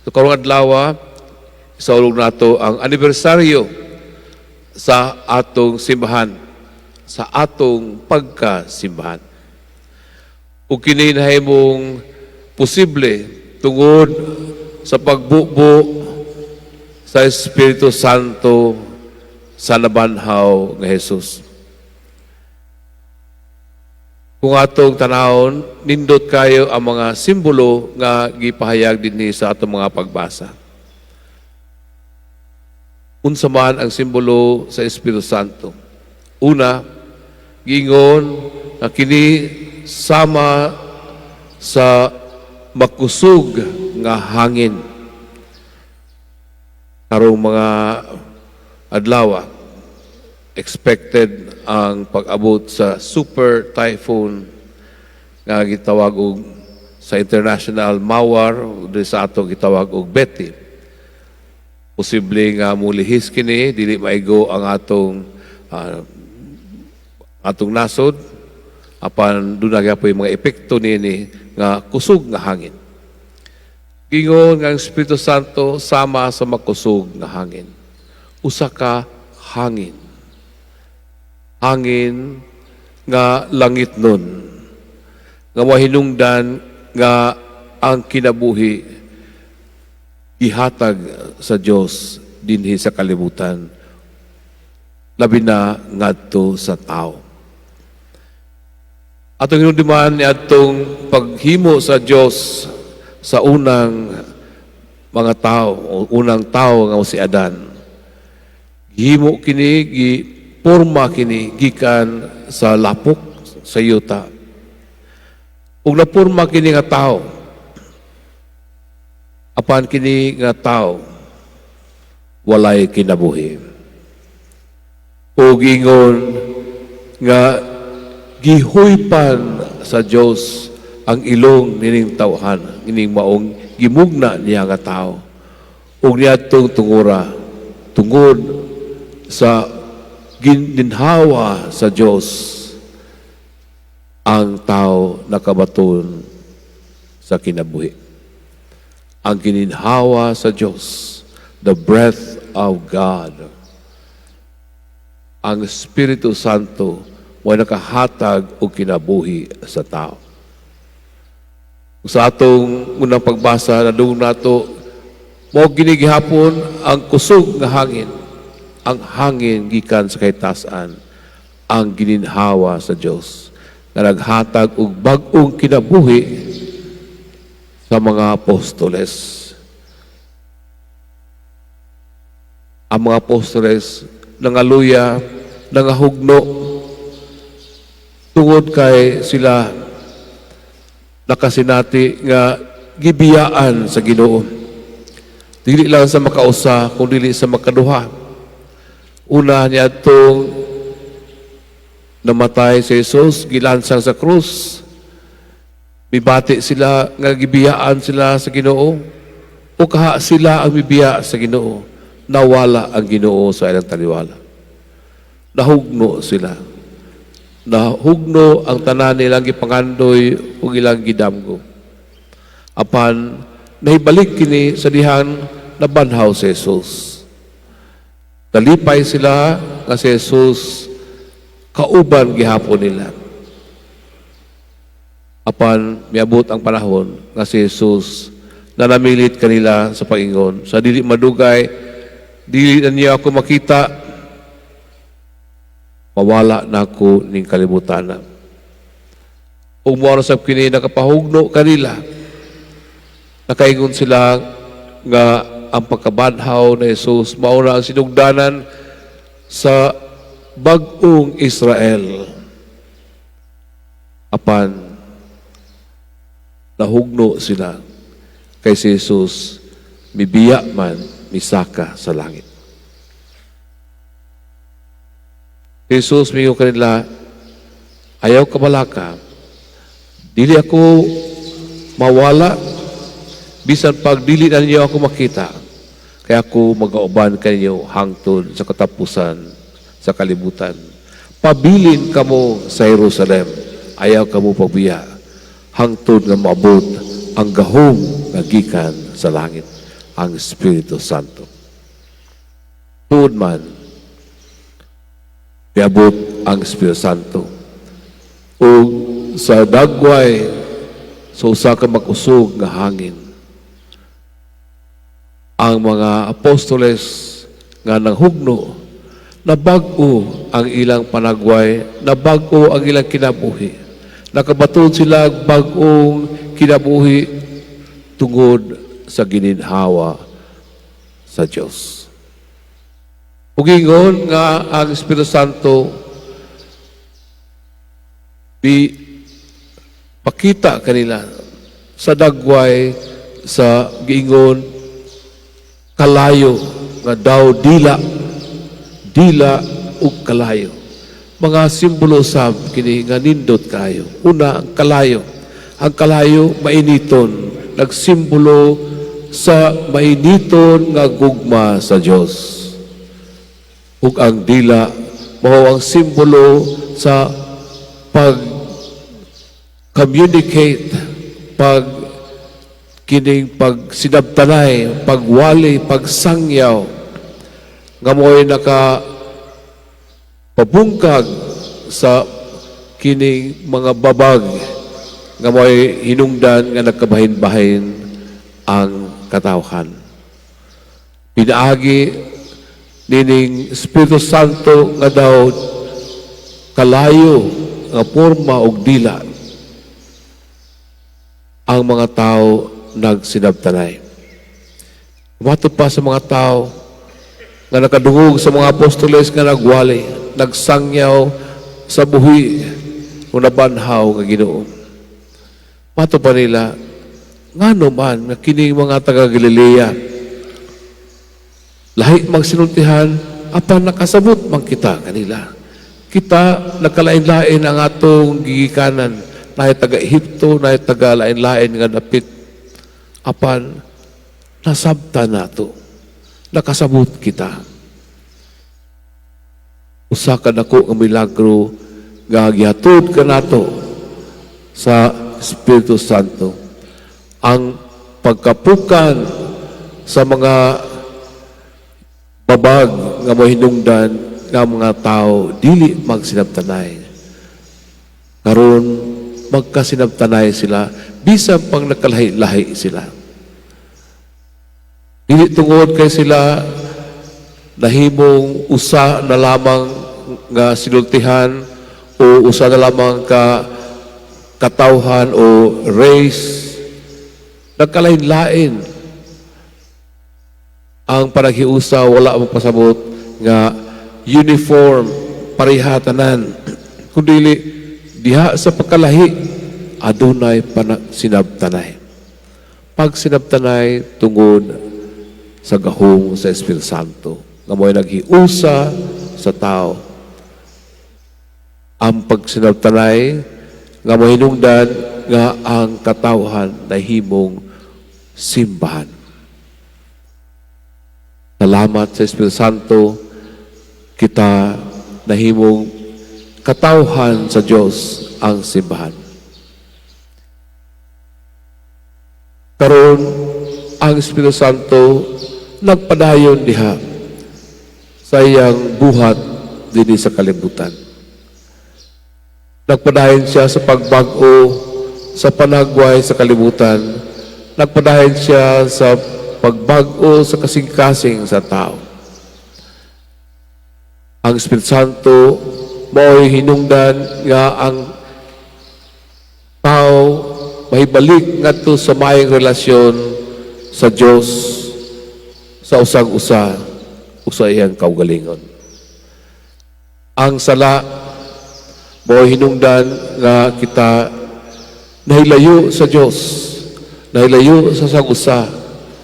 So karong adlaw, isaulog nato ang anibersaryo sa atong simbahan, sa atong pagkasimbahan. Ug kini nahimong posible tungod sa pagbubo sa Espiritu Santo sa nabanhaw nga Jesus. Kung atong tanawon, nindot kayo ang mga simbolo nga gipahayag dinhi sa atong mga pagbasa. Unsa man ang simbolo sa Espiritu Santo? Una, giingon nga kini sama sa makusog nga hangin. Karong mga adlaw, expected ang pag-abot sa super typhoon nga gitawag og sa international Mawar, diri sa ato gitawag og Betty. Posible nga mulihis kini, dili maigo ang atong nasod, apan duna gyapon mga epekto niini nga kusog nga hangin. Giingon nga ang Espiritu Santo sama sa makusog nga hangin. Usa ka hangin. Hangin nga langitnon, nga mahinungdan nga ang kinabuhi gihatag sa Dios dinhi sa kalibutan, labi na ngadto sa tao. Atong hinumduman ni atong paghimo sa Dios sa unang mga tao, o unang tao nga si Adan. Gihimo kini, giporma kini gikan sa lapok sa yuta. Ug naporma kini nga tao. Apan kini nga tao walay kinabuhi. Ug ingon nga gihuypan sa Dios ang ilong nining tawhan, ining maong gimugna niya nga tao. Ug niadtong tungura, tungod sa gininhawa sa Dios, ang tao nakabaton sa kinabuhi. Ang gininhawa sa Dios, the breath of God. Ang Espiritu Santo mo nakahatag og kinabuhi sa tao. Sa atong unang pagbasa, nadungog nato, mao gini gihapon ang kusog nga hangin, ang hangin gikan sa kahitasan, ang gininhawa sa Dios nga naghatag og bag-ong kinabuhi sa mga apostoles. Ang mga apostoles nangaluya, nangahugno, tungod kay sila nakasinati nga gibiyaan sa Ginoo. Dili lang sa makausa, kung dili sa makaduha. Una, niadtong namatay si Jesus, gilansang sa krus. Mibati sila nga gibiyaan sila sa Ginoo. O kaha sila ang mibiya sa Ginoo. Nawala ang Ginoo sa ilang taliwala. Nahugno sila. Nahugno ang tanan nilang gipangandoy ug ilang gidamgo. Apan nahibalik kini sa dihang nabanhaw si Jesus. Nalipay sila nga si Jesus kauban gihapon nila. Apan miabot ang panahon nga si Jesus nanamilit kanila sa paingon, "Sa dili madugay, dili na niyo ako makita, mawala na ako ning kalibutan." Ug mao na sab kini nakapahugno kanila. Nakaingon sila nga ang pagkabanhaw ni Jesus mao na ang sinugdanan sa bag-ong Israel. Apan nahugno sila kay si Jesus mibiya man, misaka sa langit. Jesus mingon kanila, "Ayaw kabalaka, dili ako mawala, bisan pag dili na ninyo ako makita, kaya ako magauban kaninyo hangtod sa katapusan sa kalibutan. Pabilin kamo sa Jerusalem, ayaw kamo pagbiya, hangtod nga maabot ang gahom nga gikan sa langit." ang Espiritu Santo. Tuod man, miabot ang Espiritu Santo. O sa dagway sa usa ka makusog nga hangin, ang mga apostoles nga nanghugno, nabag-o ang ilang panagway, nabag-o ang ilang kinabuhi. Nakabaton sila og bag-ong kinabuhi tungod sa gininhawa sa Dios. Ug ingon nga ang Espiritu Santo bi pakita kanila sa dagway sa giingon kalayo nga daw dila, dila ug kalayo. Mga simbolo sab kini nga nindot kayo. Una, ang kalayo. Ang kalayo mainiton, nagsimbolo sa mainiton nga gugma sa Dios. Ug ang dila mao ang simbolo sa pag communicate, pag kining pagsinabtanay, pagwali, pagsangyaw nga mo'y naka pabungkag sa kining mga babag nga mo'y hinungdan nga nagkabahin-bahin ang katawhan. Pinaagi nining Espiritu Santo nga daw kalayo nga porma og dila, ang mga tao nagsinabtanay. Matod pa sa mga tao nga nakadungog sa mga apostoles nga nagwali, nagsangyaw sa buhi o nabanhaw nga Ginoo. Matod pa nila, ngano man nga kining mga taga Galilea, lahi mang sinultihan, apan nakasabot man kita kanila. Kita, nagkalain-lain ang atong gigikanan, naay taga Ehipto, naay taga lain-lain nga dapit. Apan nasabta nato. Nakasabot kita. Usa ka dako nga milagro nga gihatod kanato sa Espiritu Santo. Ang pagkapukan sa mga babag nga mohinungdan nga mga tao dili magsinabtanay. Karon magkasinabtanay sila bisan pang nagkalahi-lahi sila. Dili tungod kay sila nahimong usa na lamang nga sinultihan o usa na lamang ka katawhan o race. Nagkalain-lain ang panaghiusa, wala mo pasabot nga uniform, pareha tanan, kundi diha sa pagkalahi adunay sinabtanay, pagsinabtanay tungod sa gahom sa Espiritu Santo nga mo'y naghiusa sa tao. Ang pagsinabtanay nga mohinungdan nga ang katawhan nahimong simbahan. Salamat sa Espiritu Santo, kita nahimong katawhan sa Dios, ang simbahan. Karon ang Espiritu Santo nagpadayon diha sa iyang buhat dinhi sa kalibutan. Nagpadayon siya sa pagbag-o sa panagway sa kalibutan. Nagpadayon siya sa pagbag-o sa kasing-kasing sa tao. Ang Espiritu Santo mao'y hinungdan nga ang tao mahibalik ngadto sa maayong relasyon sa Dios, sa usag usa ug sa iyang kaugalingon. Ang sala mao'y hinungdan nga kita nahilayo sa Dios, nahilayo sa usag usa,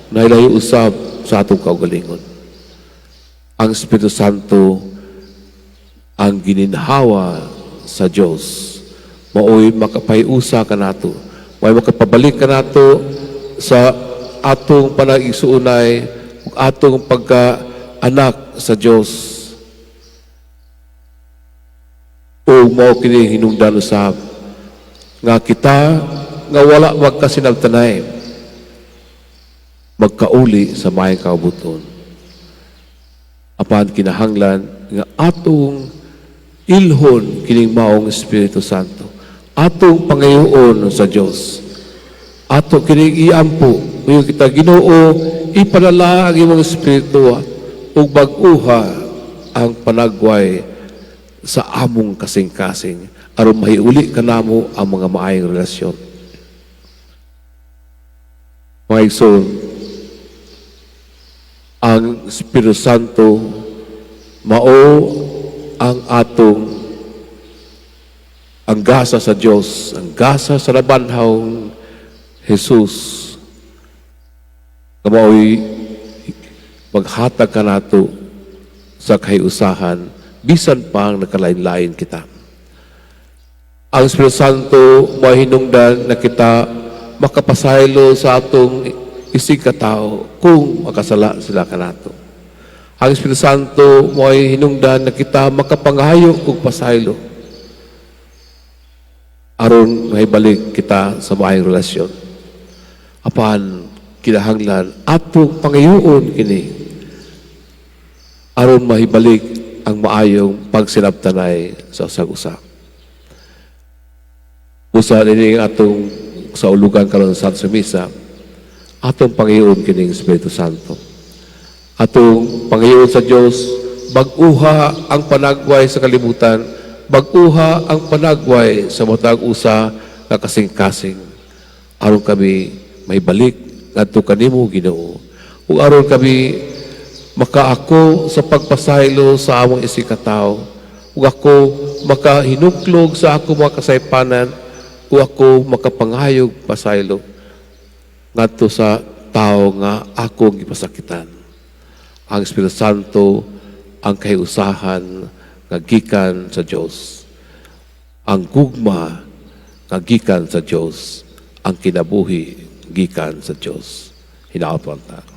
nahilayo usab sa atong kaugalingon. Ang Espiritu Santo, ang gininhawa sa Dios, mao'y makapahiusa kanato, mao'y makapabalik kanato sa atong panag-igsuonay ug atong pagka-anak sa Dios. O mao kini hinungdan usab nga kita nga wala magkasinabtanay. Magkauli sa maayong kabubut-on. Apan kinahanglan nga atong ilhon kining maong Espiritu Santo. Atong pangayoon sa Dios. Ato kining iampo, ingon kita, "Ginoo, ipadala ang imong Espiritu ug bag-uha ang panagway sa among kasing-kasing aron mahiuli kanamo ang mga maayong relasyon." Mga igsoon, ang Espiritu Santo mao ang atong ang gasa sa Dios, ang gasa sa nabanhawng Jesus nga mao'y maghatag kanato sa kahiusahan bisan pang nakalain-lain kita. Ang Espiritu Santo mahinungdan na kita makapasaylo sa atong isig katao kung makasala sila kanato. Ang Espiritu Santo mo'y hinungdan na kita makapangayo og pasaylo aron mahibalik kita sa maayong relasyon. Apan kinahanglan atong pangayoon kini aron mahibalik ang maayong pagsinabtanay sa usag-usa. Busa ini atong saulugan karon sa Santo Misa, atong pangayoon kining Espiritu Santo. Atong pangayoon sa Dios, bag-uha ang panagway sa kalibutan, bag-uha ang panagway sa matag usa nga kasing-kasing. Aron kami mahibalik ngadto kanimo, Ginoo. Ug aron kami makaako sa pagpasaylo sa among isig katao. Ug ako makahinuklog sa ako mga kasaypanan, ug ako makapangayog pasaylo ngadto sa tao nga akong gipasakitan. Ang Espiritu Santo ang kahiusahan nga gikan sa Dios. Ang gugma nga gikan sa Dios, ang kinabuhi gikan sa Dios. Hinaot ta.